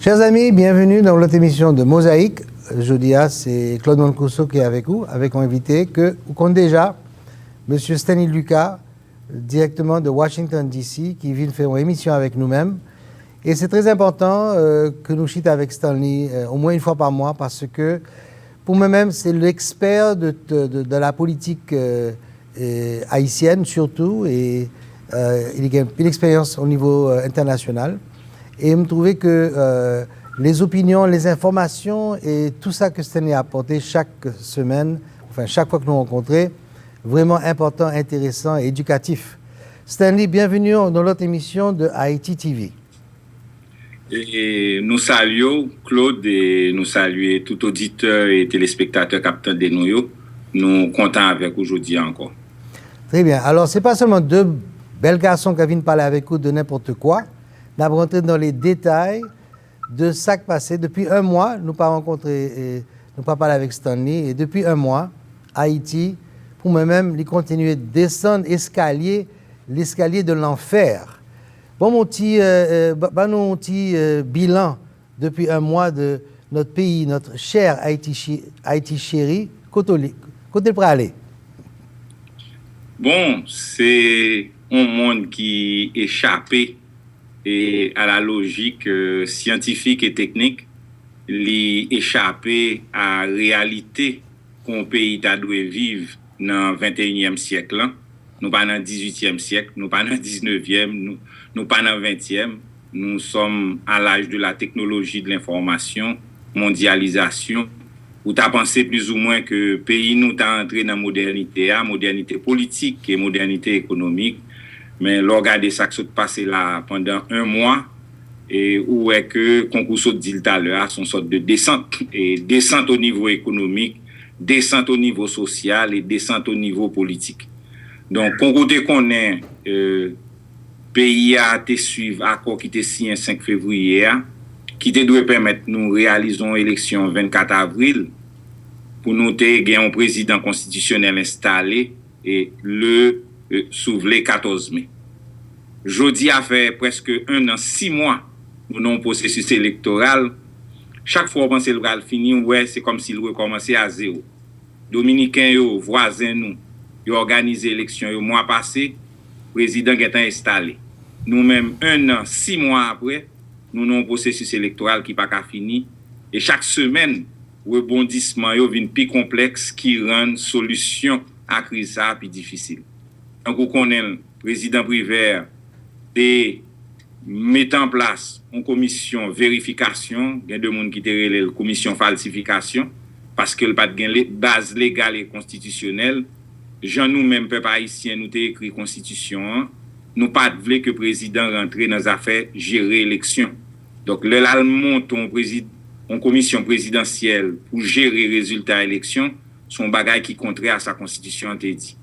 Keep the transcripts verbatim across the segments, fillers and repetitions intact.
Chers amis, bienvenue dans l'autre émission de Mosaïk. Jodi a, se Claude Mancuso ki avèk ou, avèk yon envite ke ou konn deja, Mesye Stanley Lucas, direkteman de Washington D C, ki vin fè yon emisyon avèk nou menm. E se trè enpòtan, euh, ke nou chita avèk Stanley, euh, omwen yon fwa pa mwa, paske pou mwen menm, se lekspè de, de, de, de la politik, euh, euh, ayisyèn sitou, e, euh, li gen anpil eksperyans o nivo, euh, entènasyonal. E m twouve ke, euh, les opinions, les informations et tout ça que Stanley a apporté chaque semaine, enfin, chaque fois que nous rencontrons, vraiment important, intéressant et éducatif. Stanley, bienvenue dans l'autre émission de Haïti T V. E nou salye w, Claude, e nou salye tout oditè e telespektatè k ap tande nou yo. Nou kontan avèk ou jodi a ankò. Très bien. Alors, c'est pas seulement deux belles garçons qui viennent parler avec vous de n'importe quoi. N ap rantre dans les détails de sa k pase. Depi yon mwa, nou pa rankontre, e, nou pa pale avèk Stanley. E depi yon mwa, Ayiti, pou mwen menm, li kontinye desann eskalye, l'escalier de l'enfer. Bon, mon ti, euh, euh, ba, ba nou yon ti, euh, bilan depuis un mois de notre pays, notre cher Haïti, chi- Haïti chéri. Kote li, kote l prale? Bon, se yon mond ki echape e, a la lojik, euh, syantifik e teknik. Li echape a reyalite ke yon peyi ta dwe viv nan venteyinyèm syèk lan. Nou pa nan dizuityèm syèk, nou pa nan diznevyèm, nou, nou pa nan ventyèm. Nous sommes à l'âge de la technologie de l'information, mondyalizasyon. Ou ta panse plizoumwen ke peyi nou ta antre nan modènite a, modènite politik e modènite ekonomik. Men lè w gade sa k sot pase la pandan yon mwa, e ou wè ke, kon kou sot di l talè a, se yon sòt de desant. E desant o nivo ekonomik, desant o nivo sosyal e desant o nivo politik. Donk, kon kou te konnen, euh, peyi a te swiv akò ki te siyen senk fevriye a, ki te dwe pèmèt nou reyalize yon eleksyon vennkat avril, pou nou te gen yon prezidan konstitisyonèl enstale, e, le, e, si w vle, katòz me. Jodi a fè prèske yon an, sis mwa, nou nan yon pwosesis elektoral. Chak fwa w panse l pral fini, w wè se kòmsi l rekòmanse a zewo. Dominiken yo, vwazen nou, yo òganize eleksyon yo mwa pase, prezidan gentan enstale. Nou menm, yon an, sis mwa apre, nou nan yon pwosesis elektoral ki pa ka fini, e chak semèn, rebondisman yo vin pi konplèks, ki rann solisyon a kriz sa a pi difisil. Tankou w konnen l, prezidan Privert te mete an plas yon komisyon verifikasyon, gen de moun ki te rele l komisyon falsifikasyon, paske l pa t gen le- baz legal e konstitisyonèl. Jan nou menm, pèp ayisyen, nou te ekri konstitisyon an, nou pa t vle ke prezidan rantre nan zafè jere eleksyon. Donk, lè l al monte yon, prezi- yon komisyon prezidansyèl pou jere rezilta eleksyon, se yon bagay ki kontrè a sa konstitisyon an te di.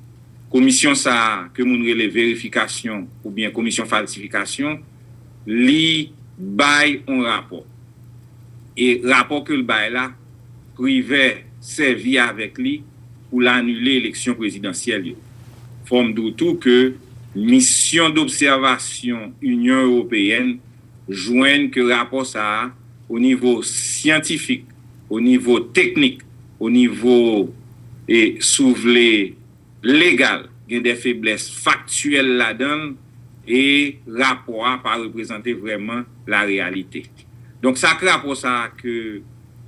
Komisyon sa a, ke moun rele verifikasyon oubyen komisyon falsifikasyon, li bay yon rapò. E rapò ke l bay la, Privè sèvi avèk li pou l anile eleksyon prezidansyèl yo. Fò m di w tou ke misyon dobsèvasyon Inyon Ewopeyèn jwenn ke rapò sa a, o nivo syantifik, o nivo teknik, o nivo, e, si w vle, legal, gen de feblès faktyèl ladan l, e rapò a pa reprezante vrèman lareyalite. Donk, sa k rapò sa a ke,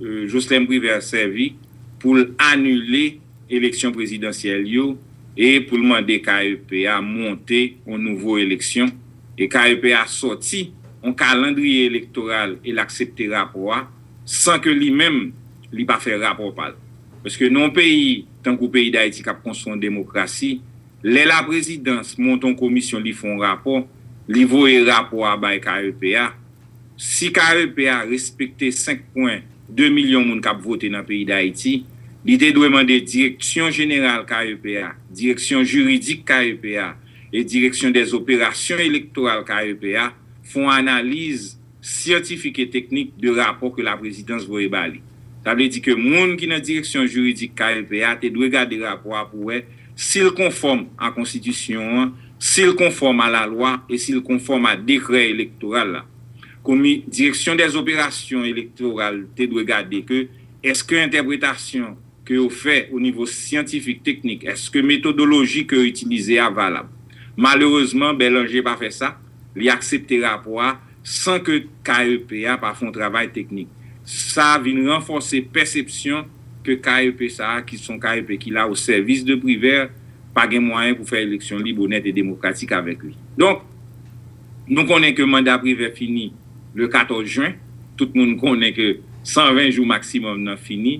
e, Jocelerme Privert sèvi pou l anile eleksyon prezidansyèl yo e pou l mande K E P a monte yon nouvo eleksyon, e K E P a sòti yon kalandriye elektoral e l aksepte rapò a san ke li menm li pa fè rapò pa l. Paske nan yon peyi tankou peyi Dayiti k ap konstwi yon demokrasi, lè laprezidans monte yon komisyon, li fè yon rapò, li voye rapò a bay K E P a, si K E P a respekte senk pwen de milyon moun k ap vote nan peyi Dayiti, li te dwe mande Direksyon Jeneral K E P a, Direksyon Jiridik K E P a e Direksyon dèz Operasyon Elektoral K E P a fè yon analiz syantifik e teknik de rapò ke laprezidans voye ba li. Sa vle di ke moun ki nan Direksyon Jiridik K E P a te dwe gade rapò a pou wè si l konfòm a konstitisyon an, si l konfòm a lalwa e si l konfòm a dekrè elektoral la. Komi, Direksyon dè Zoperasyon Elektoral te dwe gade ke èske entèpretasyon ke yo fè o nivo syantifik, teknik, èske metodoloji ke yo itilize a valab. Malerezman, Bèlanje pa fè sa, li aksepte rapò a san ke K E P a pa fè yon travay teknik. Sa vin ranfòse pèsepsyon ke K E P sa a, ki se yon K E P ki la o sèvis de Privè, pa gen mwayen pou fè eleksyon lib, onèt e demokratik avèk li. Donk, nou konnen ke manda Privè fini le katòz jen. Tout moun konnen ke san ven jou maksimòm nan fini,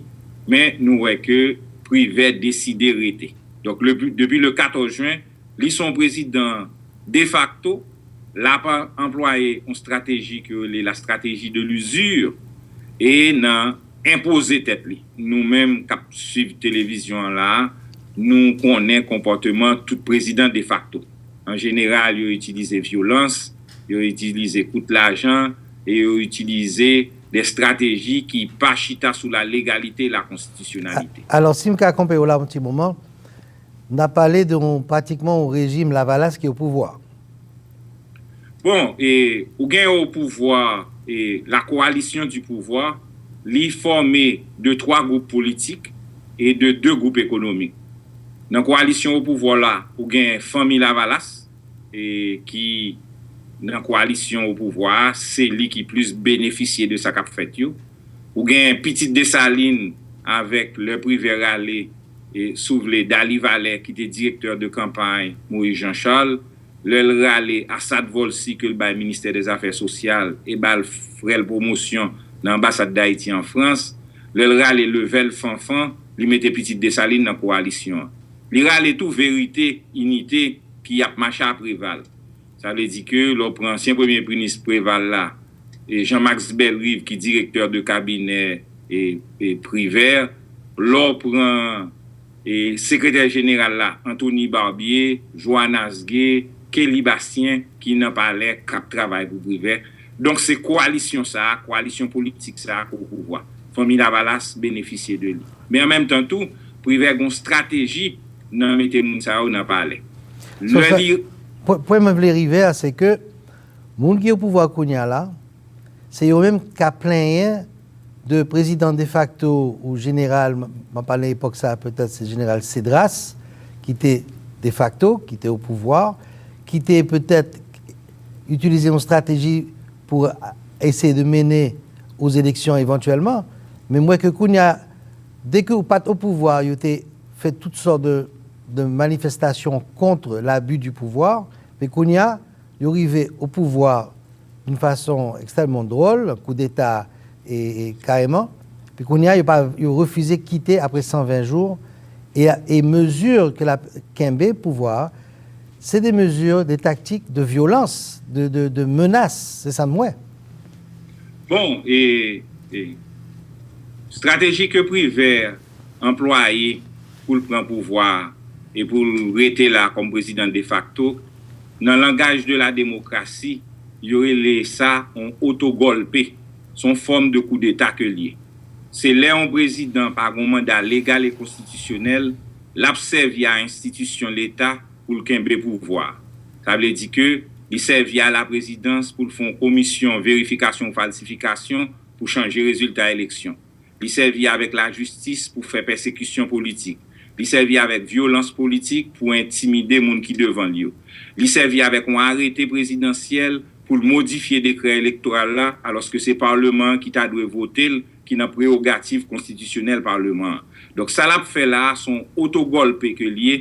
men nou wè ke Privè deside rete. Donk, le, depi le katòz jen, li se yon prezidan defakto, l ap anplwaye yon strateji ke yo rele la stratégie de l'usure, e nan enpoze tèt li. Nou menm k ap swiv televizyon an la, nou konnen konpòteman tout prezidan defakto. An jeneral, yo itilize vyolans, yo itilize kout lajan, e yo itilize de strateji ki pa chita sou la legalite e la konstitisyonalite. Alò, si m ka kanpe w la yon ti moman, n ap pale de yon, pratikman yon rejim Lavalas ki o pouvwa. Bon, e, ou gen o pouvwa, e, la coalition du pouvoir, li fòme de twa gwoup politik e de de gwoup ekonomik. Nan koalisyon o pouvwa la, ou gen Fanmi Lavalas, e, ki nan koalisyon o pouvwa a, se li ki plis benefisye de sa k ap fèt yo. Ou gen Pitit Desalin avèk lè Privè rale, e, si w vle, Daly Valet, ki te direktè de kanpay Moïse Jean Charles, lè l rale Assad Volcy ke l bay Ministè dè Zafè Sosyal e ba l frè l pwomosyon nan anbasad Dayiti an Frans, lè l rale Level Fanfan, li mete Pitit Desalin nan koalisyon an. Li rale tou Verite, Inite ki ap mache a Preval. Sa vle di ke lè w pran ansyen premye minis Preval la, e Jean Max Bellerive ki direktè de kabinè e, e Privè, lè w pran e sekretè jeneral la, Anthony Barbier, Johannes Gué, Kelly Bastien ki nan palè k ap travay pou Privè. Donk se koalisyon sa a, koalisyon politik sa a k o pouvwa. Fanmi Lavalas benefisye de li. Men an menm tan tou, Privè gen yon strateji nan mete moun sa yo nan palè. Lè li. Pwen mwen vle rive a, se ke moun ki o pouvwa kounye a la, se yo menm k ap plenyen de prezidan defakto ou jeneral, m ap pale epòk sa a, petèt se jeneral Cédras, ki te defakto, ki te o pouvwa, ki te petèt itilize yon strateji pou eseye de mennen o eleksyon evantyèlman. Men m wè ke kounye a, dèke ou pa t o pouvwa, yo te fè tout sòt de, de manifestasyon kont labi di pouvwa. Men kounye a, yo rive o pouvwa d'une façon extrêmement drôle, koudeta e, e kareman. Pi kounye a, yo pa, yo refize kite apre san ven jou. E, e mezi ke l ap kenbe pouvwa, se de mezi, de taktik de vyolans, de, de, de menas. Se sa m wè. Bon, e, e strateji ke Privè anplwaye pou l pran pouvwa a e pou l rete la kòm prezidan defakto, nan langaj de la demokrasi, yo rele sa yon otogòlpe. Se yon fòm de koudeta ke l ye. Se lè yon prezidan pa gen yon manda legal e konstitisyonèl, l ap sèvi a enstitisyon Leta pou l kenbe pouvwa a. Sa vle di ke li sèvi a laprezidans pou l fè yon komisyon verifikasyon ou falsifikasyon pou chanje rezilta eleksyon. Li sèvi avèk lajistis pou fè pèsekisyon politik. Li sèvi avèk vyolans politik pou entimide moun ki devan l yo. Li sèvi avèk yon arete prezidansyèl pou l modifye dekrè elektoral la, alòske se Paleman an ki ta dwe vote l, ki nan prewogativ konstitisyonèl Paleman an. Donk, sa l ap fè la a, se yon otogòlpe ke l ye.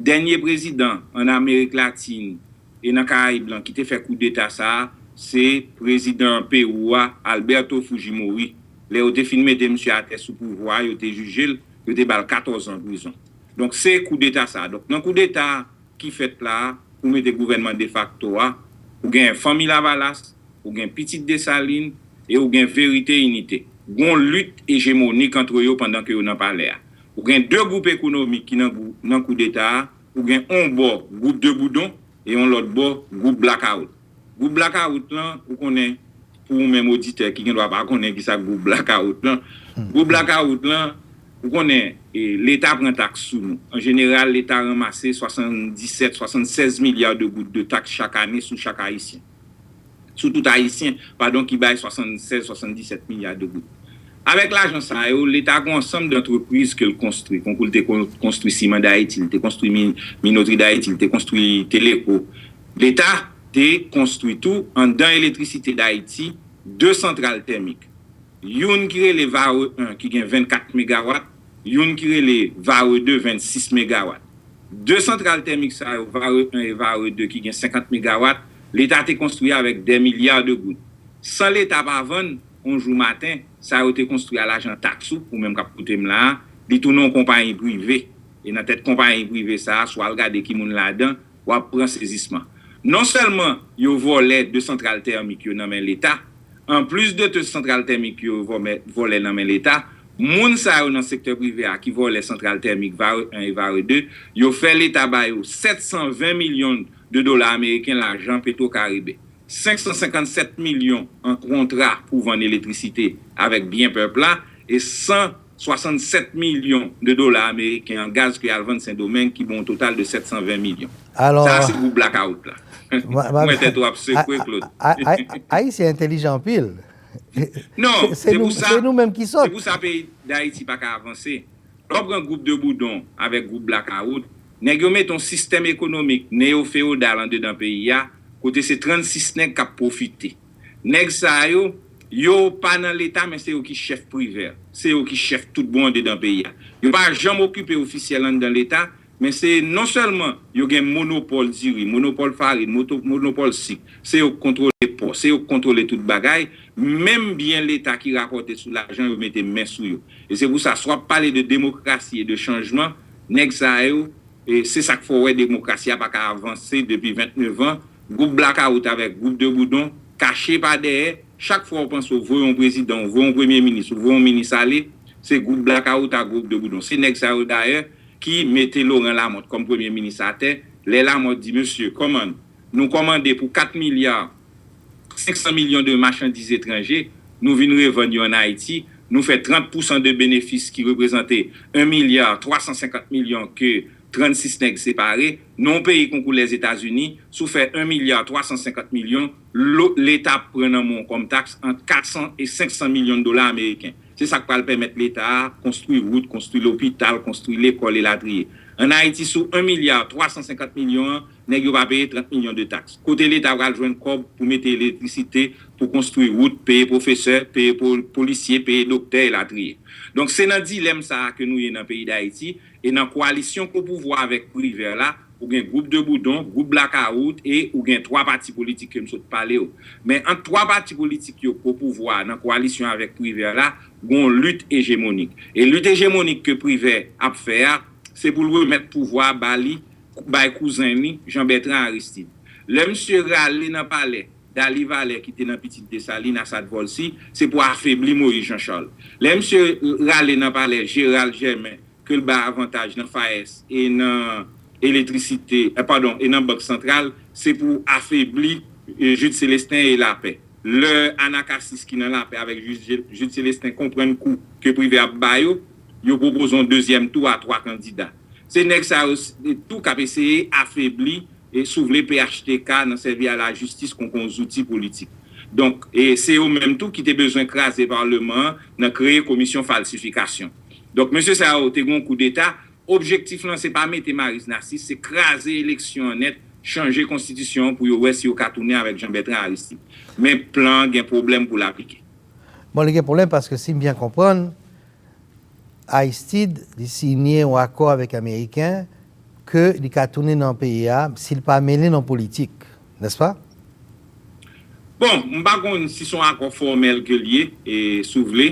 Dènye prezidan ann Amerik Latin e nan Karayib lan ki te fè koudeta sa a, se prezidan Pewou a, Alberto Fujimori. Lè yo te fin mete misye atè sou pouvwa a, yo te jije l, yo te ba l katòz an prizon. Donk, se koudeta sa a. Donk, nan koudeta ki fèt la a, pou mete gouvènman defakto a, ou gen Fanmi Lavalas, ou gen Pitit Desalin, e ou gen Verite Inite. Gon lit ejemonik antre yo pandan ke yo nan palè a. Ou gen de gwoup ekonomik ki nan, nan koudeta a, ou gen on bò gwoup de boudon, e yon lòt bò gwoup blakawout. Gwoup blakawout lan, ou konnen, pou ou menm oditè ki gendwa pa konnen kisa gwoup blakawout lan, gwoup blakawout lan, ou konnen, e, Leta pran taks sou nou. An jeneral, Leta ranmase swasanndisèt, swasannsèz milya de goud de taks chak ane sou chak Ayisyen. sou tout Ayisyen, padon, ki bay swasannsèz, swasanndiset milya de goud. Avèk lajan sa yo, Leta gen yon ansanm de antrepriz ke l konstwi, konkou l te kon- konstwi Siman Dayiti, li te konstwi Mi- Minotri Dayiti, li te konstwi Teleko. Leta te konstwi tou, anndan Elektrisite Dayiti, de santral tèmik. Youn ki rele Varreux un ki gen vennkat megawat, youn ki rele Varreux deux vennsis megawat. De santral tèmik sa yo, Varreux un e Varreux deux ki gen senkant megawat, Leta te konstwi avèk dè milya de goud. San Leta pa vann, yon jou maten, sa yo te konstwi a lajan taks ou, ou menm k ap koute m la a, li tounen yon konpayi prive. E nan tèt konpayi prive sa a, si w al gade ki moun ladan, w ap pran sezisman. Non sèlman yo vòlè de santral tèmik yo nan men Leta, anplis de de santral tèmik yo vòmè- vòlè nan men Leta, moun sa yo nan sektè prive a ki vòlè santral tèmik Varreux un e Varreux deux, yo fè Leta ba yo sèt san ven milyon de dola ameriken lajan Petro Caribe, senk san senkannsèt milyon an kontra pou vann elektrisite avèk byen pèp la, e san swasannsèt milyon de dola ameriken an gaz ke y al vann Sendomeng, ki bon yon total de sèt san ven milyon. Sa a se gwoup blakawout la. Mwen tèt ou ap sekwe, Claude. Ayisyen entèlijan anpil. Non, se pou sa, se nou menm ki sòt. Se pou sa peyi Dayiti pa ka avanse. Lè w pran gwoup de boudon avèk gwoup blakawout, nèg yo mete yon sistèm ekonomik neyofeyodal andedan peyi a, kote se trannsis nèg k ap pwofite. Nèg sa yo, yo pa nan Leta, men se yo ki chèf Privè. Se yo ki chèf tout bon andedan peyi a. Yo pa janm okipe ofisyèl anndan Leta, men se non sèlman yo gen monopòl diri, monopòl farin, moto- monopòl sik, se yo k kontwole pò, se yo k kontwole tout bagay, menm byen Leta ki rapòte sou lajan, yo mete men sou yo. E se pou sa, si w ap pale de demokrasi e de chanjman, nèg sa yo, e se sa k fè w wè demokrasi a pa ka avanse depi vennnev an. Gwoup blakawout avèk gwoup de boudon, kache pa dèyè, chak fwa w panse w voye yon prezidan, w voye yon premye minis, w voye yon minis ale, se gwoup blakawout ak gwoup de boudon. Se nèg sa yo dayè ki mete Laurent Lamothe kòm premye minis atè. Lè Lamothe di, mesye, kòmann, nou kòmande pou kat milya senk san milyon de machandiz etranje, nou vin revann yo ann Ayiti, nou fè trant pousan de benefis ki reprezante en milya twa san senkant milyon ke trannsis nèg separe, nan yon peyi konkou Lèzetazini, si w fè en milya twa san senkant milyon, lo- Leta ap pran nan men w kòm taks ant kat san e senk san milyon dola ameriken. Se sa k pral pèmèt Leta a konstwi wout, konstwi lopital, konstwi lekòl, elatriye. Ann Ayiti, sou en milya twa san senkant milyon an, nèg yo pa peye trant milyon de taks. Kote Leta pral jwenn kòb pou mete elektrisite, pou konstwi wout, peye pwofesè, peye po- polisye, peye doktè, elatriye? Donk, se nan dilèm sa a ke nou ye nan peyi Dayiti, e nan kowalisyon k o pouvwa avèk Privè la, ou gen gwoup de boudon, gwoup blakawout, e ou gen twa pati politik ke m sot pale yo. Men ant twa pati politik yo k o pouvwa nan kowalisyon avèk Privè la, gen yon lit ejemonik. E lit ejemonik ke Privè ap fè a, se pou l remèt pouvwa a ba li, bay kouzen li, Jean Bertrand Aristide. Lè misye rale nan palè, Dali Valè ki te nan pitit Desalin, Assad Volcy, se pou afebli Moïse Jean Charles. Lè misye rale nan palè Gérald Germain, ke l bay avantaj nan FAES e nan elektrisite, eh, padon, e nan Bank Santral, se pou afebli, eh, Jude Célestin e Lapè. Lè Anacassis ki nan Lapè avèk Jude, Jude Célestin konprann kou ke Privè ap ba yo, yo pwopoze yon dezyèm tou a twa kandida. Se nèg sa yo s- tou k ap eseye afebli, e si w vle, P H T K nan sèvi a lajistis kon, kon zouti politik. Donk, e se yo menm tou ki te bezwen kraze Paleman an nan kreye komisyon falsifikasyon. Donk, mesye sa yo te gen yon koudeta. Objektif lan, se pa mete Maryse Narcisse, se kraze eleksyon an nèt, chanje konstitisyon an pou yo wè si yo ka tounen avèk Jean Bertrand Aristide. Men plan an gen pwoblèm pou l aplike. Bon, li gen pwoblèm paske si m byen konprann, Aristide, li siyen yon akò avèk Ameriken ke li ka tounen nan peyi a si l pa mele nan politik, nèspa? Bon, m pa konn si se yon akò fòmèl ke l ye, e, si w vle,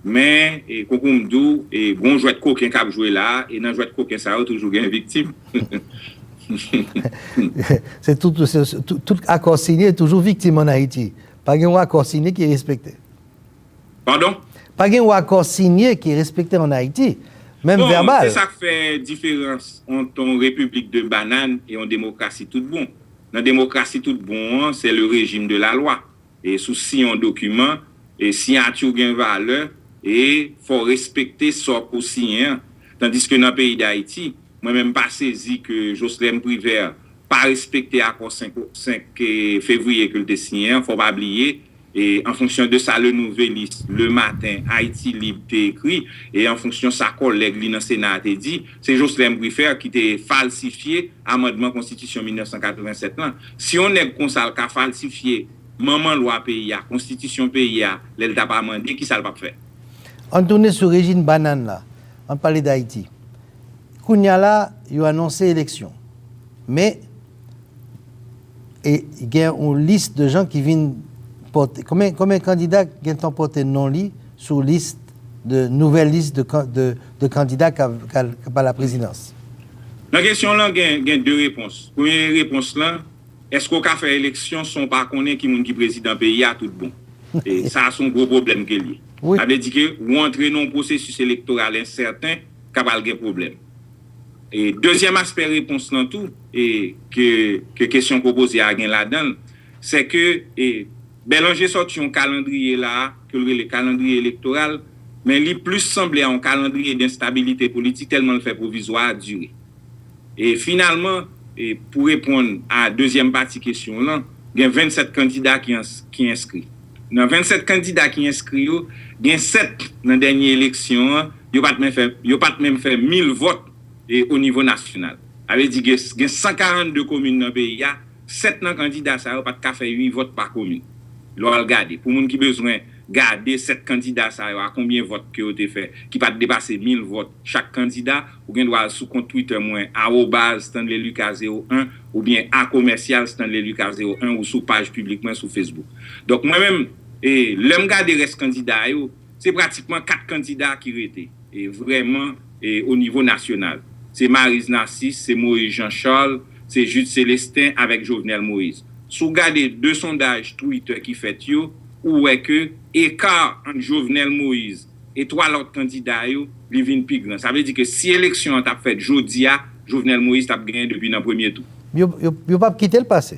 men, e, konkou m di w, e, gen yon jwèt koken k ap jwe la a, e nan jwèt koken sa yo toujou gen viktim. Se tout, se, tout, tout akò siyen toujou viktim ann Ayiti. Pa gen yon akò siyen ki respekte. Padon? Pa gen yon akò siyen ki respekte ann Ayiti, menm vèbal. Se sa k fè diferans ant yon repiblik de banàn e yon demokrasi tout bon. Nan demokrasi tout bon an, c'est le régime de la loi. E si w siyen yon dokiman, e siyati w gen valè, e fò w respekte sa w siyen an. Tandiske nan peyi Dayiti, mwen menm m pa sezi ke Jocelerme Privert pa respekte akò senk, senk fevriye ke l te siyen an, fò pa bliye, e an fonksyon de sa Le Nouvelliste, Le Matin, Haïti Libre te ekri, e an fonksyon sa kòlèg li nan Sena a te di, se Jocelerme Prifert ki te falsifye amandman konstitisyon mil nèf san katrevennsèt lan. Si yon nèg konsa l ka falsifye manman lwa peyi a, konstitisyon peyi a, lè l t ap amande, kisa l p ap fè? Ann tounen sou rejim bannann la. Ann pale d Ayiti. Kounye a la, yo anonse eleksyon. Men, e gen yon lis de jan ki vin pòte. Konbyen, konbyen kandida gentan pòte non li sou lis de nouvèl lis de, de, de kandida k ap, k ap, k ap a la prezidans? Nan kesyon lan, gen, gen de repons. Premye repons lan, èske w ka fè eleksyon san w pa konnen ki moun ki prezidan peyi a tout bon? E sa a se yon gwo pwoblèm ke l ye. Sa vle di ke ou antre nan yon pwosesis elektoral ensèten, ka pral gen pwoblèm. E dezyèm aspè repons lan tou, e ke, ke kesyon ke w poze a gen ladan l, se ke e, Bèlanje sòti yon kalandriye la a, ke l rele kalandriye elektoral, men li plis sanble a yon kalandriye denstabilite politik tèlman l fè pwovizwa a dire. E finalman, e pou reponn a dezyèm pati kesyon w lan, gen vennsèt kandida ki, ki enskri. Nan vennsèt kandida ki enskri yo, gen sèt nan dènye eleksyon an, yo pa t menm fè, yo pa t menm fè mil vòt e, o nivo nasyonal. Sa vle di gen, gen san karannde komin nan peyi a, sèt nan kandida sa yo pa t ka fè uit vòt pa komin. Lè w al gade, pou moun ki bezwen gade sèt kandida sa yo, a konbyen vòt ke yo te fè, ki pa t depase mil vòt chak kandida, ou gen dwa al sou kont Twitter mwen, arobaz Stanley Lucas zewo en, oubyen a komèsyal Stanley Lucas zewo en, ou sou paj piblik mwen sou Facebook. Donk, mwen menm, e, lè m gade rès kandida yo, se pratikman kat kandida ki rete, e, vrèman, e, o nivo nasyonal. Se Maryse Narcisse, se Moïse Jean Charles, se Jude Célestin avèk Jovenel Moïse. Si w gade de sondaj Twitter ki fèt yo, ou wè ke eka ant Jovenel Moïse e twa lòt kandida yo, li vin pi gran. Sa vle di ke si eleksyon an t ap fèt jodi a, Jovenel Moïse t ap genyen depi nan premye tou. Yo, yo, yo p ap kite l pase.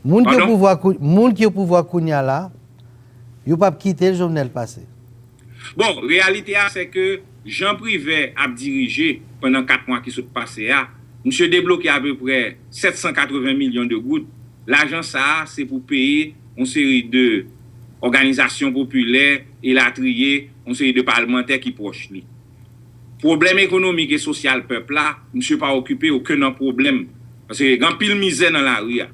Moun ki o pouvwa, moun ki o pouvwa kounye a la, yo p ap kite Jovenel pase. Bon, reyalite a se ke jan Privè ap dirije pandan kat mwa ki sot pase a, misye debloke apeprè sèt san katreven milyon de goud. Lajan sa a se pou peye yon seri de òganizasyon popilè, elatriye, yon seri de palmantè ki pwòch li. Pwoblèm ekonomik e sosyal pèp la, misye pa okipe okenn nan pwoblèm. Paske gen anpil mizè nan lari a.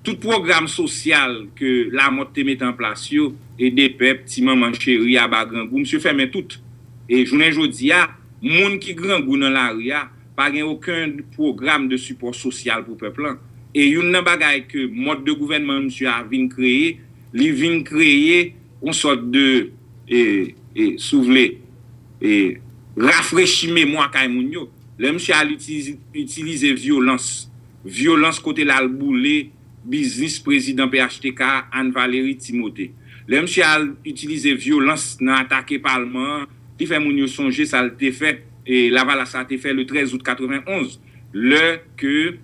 Tout pwogram sosyal ke Lamòt te mete an plas yo, ede pèp, ti manman cheri, aba grangou, misye fèmen tout. E jounen jodi a, moun ki grangou nan lari a, pa gen okenn pwogram de sipò sosyal pou pèp lan. E youn nan bagay ke mòd de gouvènman misye a vin kreye, li vin kreye yon sòt de, e, e, si w vle, e, rafrechi memwa kay moun yo. Lè misye al itilize, itilize vyolans, vyolans kote l al boule biznis prezidan P H T K a, Anne Valery Timothée. Lè misye al itilize vyolans nan atake palman an, li fè moun yo sonje sa l te fè, e Lavalas la te fè le trèz out katrevenonz, lè ke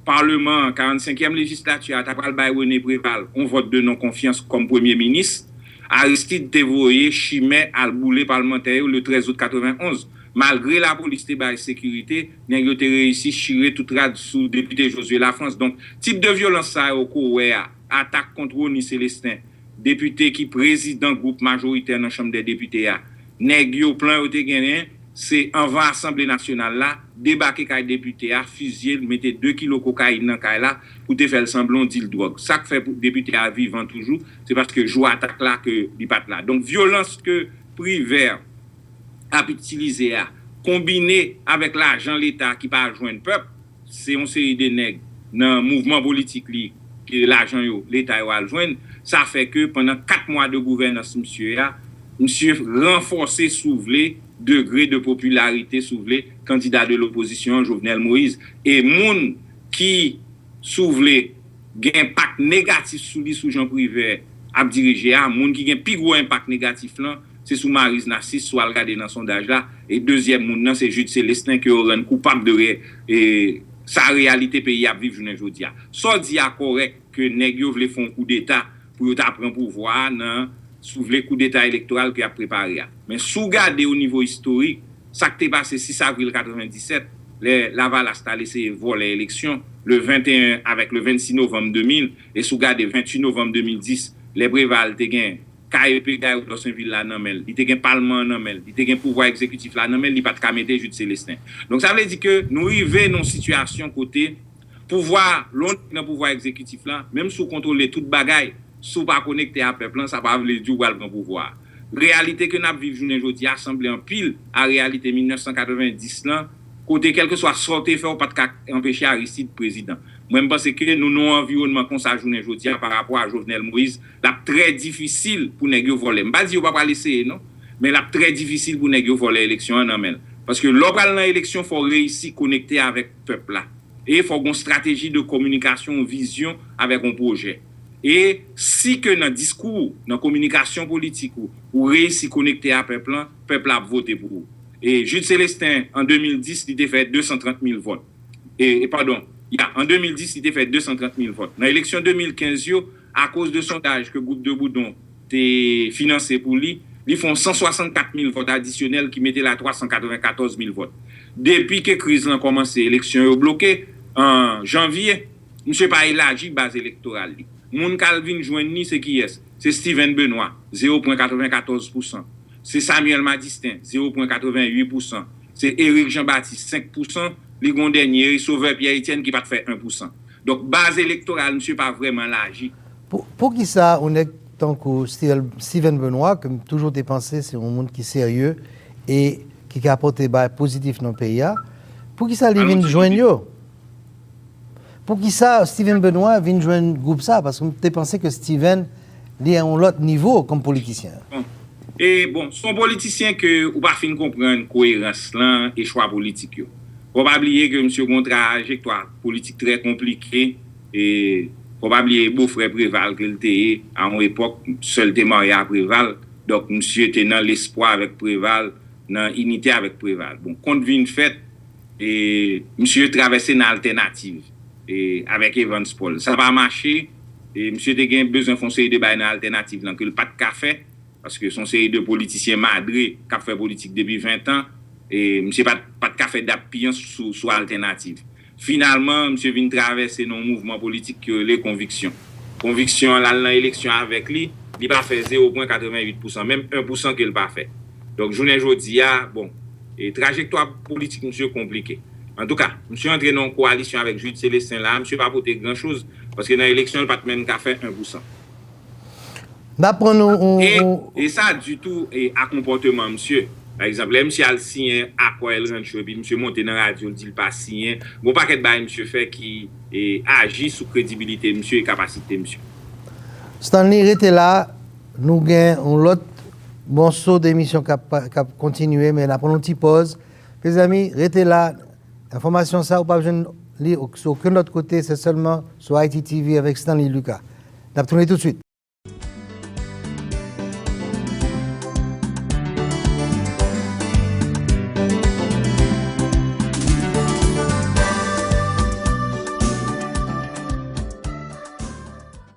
palman an, karannsenkyèm lejislati a, ta pral bay René Préval yon vòt de non konfyans kòm premye minis, Aristide te voye chimè al boule palmantè yo le trèz out katrevenonz. Malgre lapolis te bay sekirite, nèg yo te reyisi chire tout rad sou depite Josué Lafrance. Donk, tip de vyolans sa yo ke w wè a, atak kont Rony Célestin, depite ki prezidan gwoup majoritè nan Chanm dè Depite a, nèg yo, plan yo te genyen, se anvan Asanble Nasyonal la, debake kay depite a, fizye l, mete de kilo kokayin nan kay la pou te fè l sanble yon dil dwòg. Sa k fè pou depite a vivan toujou, se paske jou atak la ke li pa t la. Donk, vyolans ke Privè ap itilize a, konbine avèk lajan Leta ki pa jwenn pèp, se yon seri de nèg nan mouvman politik li ke lajan yo, Leta yo al jwenn, sa fè ke pandan kat mwa de gouvènans misye a, misye ranfòse, si w vle, degre de popilarite, si w vle, kandida de lopozisyon an, Jovenel Moïse. E moun ki, si w vle, gen enpak negatif sou li, sou jan Privè ap dirije a, moun ki gen pi gwo enpak negatif lan, se sou Maryse Narcisse, si w al gade nan sondaj la, e dezyèm moun nan, se Jude Célestin, ke yo rann koupab de re, e, sa reyalite peyi a ap viv jounen jodi a. Sa w di a kòrèk, ke nèg yo vle fè yon koudeta pou yo ta pran pouvwa a nan, si w vle, koudeta elektoral ke y ap prepare a. Men si w gade o nivo istorik, sa k te pase sis avril katrevenndisèt, lè Lavalas t al eseye vòlè eleksyon, le venteyen avèk le vennsis novanm de mil, e si w gade venntuit novanm de mil dis, lè Preval te gen K E P Gaillard Dorsainville la nan men l, li te gen palman an nan men l, li te gen pouvwa egzekitif la nan men l, li pa t ka mete Jude Célestin. Donk, sa vle di ke nou rive nan yon sitiyasyon kote pouvwa, lè w nan pouvwa egzekitif la, menm si w kontwole tout bagay, si w pa konekte a pèp lan, sa pa vle di w pral pran pouvwa a. Reyalite ke n ap viv jounen jodi a sanble anpil a reyalite mil nèf san katrevenndis lan, kote kèlkeswa sa w te fè, w pa t ka anpeche Aristide prezidan. Mwen, m panse ke nou nan yon anviwònman konsa jounen jodi a pa rapò a Jovenel Moïse, l ap trè difisil pou nèg yo vòlè. M pa di yo pa pral eseye, non, men l ap trè difisil pou nèg yo vòlè eleksyon an nan men l. Paske lè w pral nan eleksyon, fò w reyisi konekte avèk pèp la. E fò w gen yon estrateji de kominikasyon, yon vizyon avèk yon pwojè. E si ke nan diskou w, nan kominikasyon politik ou, ou reyisi konekte a pèp lan, pèp la ap vote pou ou. E Jude Célestin, an de mil dis, li te fè de san trant mil vòt. E, e padon, ya, an de mil dis, li te fè de san trant mil vòt. Nan eleksyon de mil kenz yo, akoz de sondaj ke gwoup de Boudon te finanse pou li, li fè yon san swasannkat mil vòt adisyonèl ki mete l a twa san katrevenkatòz mil vòt. Depi ke kriz lan kòmanse, eleksyon yo bloke, an janvye, misye pa elaji baz elektoral li. Moun k al vin jwenn li, se kiyès? Se Steven Benoît, zewo pwen katrevenkatòz pousan. Se Samuel Madistin, zewo pwen katrevenuit pousan. Se Eric Jean Baptiste, senk pousan. Li gen yon dènye, Sauveur Pierre Etienne, ki pa t fè en pousan. Donk, baz elektoral misye pa vrèman laji. Pou, poukisa yon nèg tankou Steven, Steven Benoît, ke m toujou te panse se yon moun ki serye e ki ka pote bagay pozitif nan peyi a, poukisa li vin jwenn yo? Poukisa Steven Benoît vin jwenn gwoup sa? Paske m te panse ke Steven, li a yon lòt nivo kòm politisyen. E bon, se yon politisyen ke ou pa fin konprann koerans lan e chwa politik yo. Fò pa bliye ke misye gen yon trajektwa politik trè konplike, e fò pa bliye bofrè Preval ke l te ye a yon epòk, sè l te marye a Preval. Donk, misye te nan lespwa avèk Preval, nan inite avèk Preval. Bon, kont vin fèt, e misye travèse nan Altènativ, e avèk Evans Paul. Sa pa mache, e misye te gen bezwen fè yon seri de bagay nan Altènativ lan ke l pa t ka fè, paske se yon seri de politisyen madre k ap fè politik depi ven tan, e misye pa t, pa t ka fè dap piyan sou, sou Altènativ. Finalman, misye vin travèse nan yon mouvman politik ki rele Konviksyon. Konviksyon an, l al nan eleksyon avèk li, li pa fè zewo pwen katrevenuit pousan, menm en pousan ke l pa fè. Donk, jounen jodi a, bon, e trajektwa politik misye konplike. Antouka, misye antre nan yon kowalisyon avèk Jude Célestin la, misye pa pote gran choz, paske nan eleksyon, l pa t menm ka fè en pousan. N ap pran nou. E, e sa ditou e, a konpòteman misye. Pa egzanp, lè misye al siyen akò El Rancho epi misye monte nan radyo, l di l pa siyen. Gon pakèt bagay misye fè ki e, aji sou kredibilite misye e kapasite misye. Stanley, rete la. Nou gen yon lòt moso de emisyon k ap, k ap kontinye, men n ap pran yon ti pòz. Mezanmi, rete la. Enfòmasyon sa, ou p ap jwenn li sou okenn lòt kote, se sèlman sou Ayiti TV avèk Stanley Lucas. N ap tounen toutswit.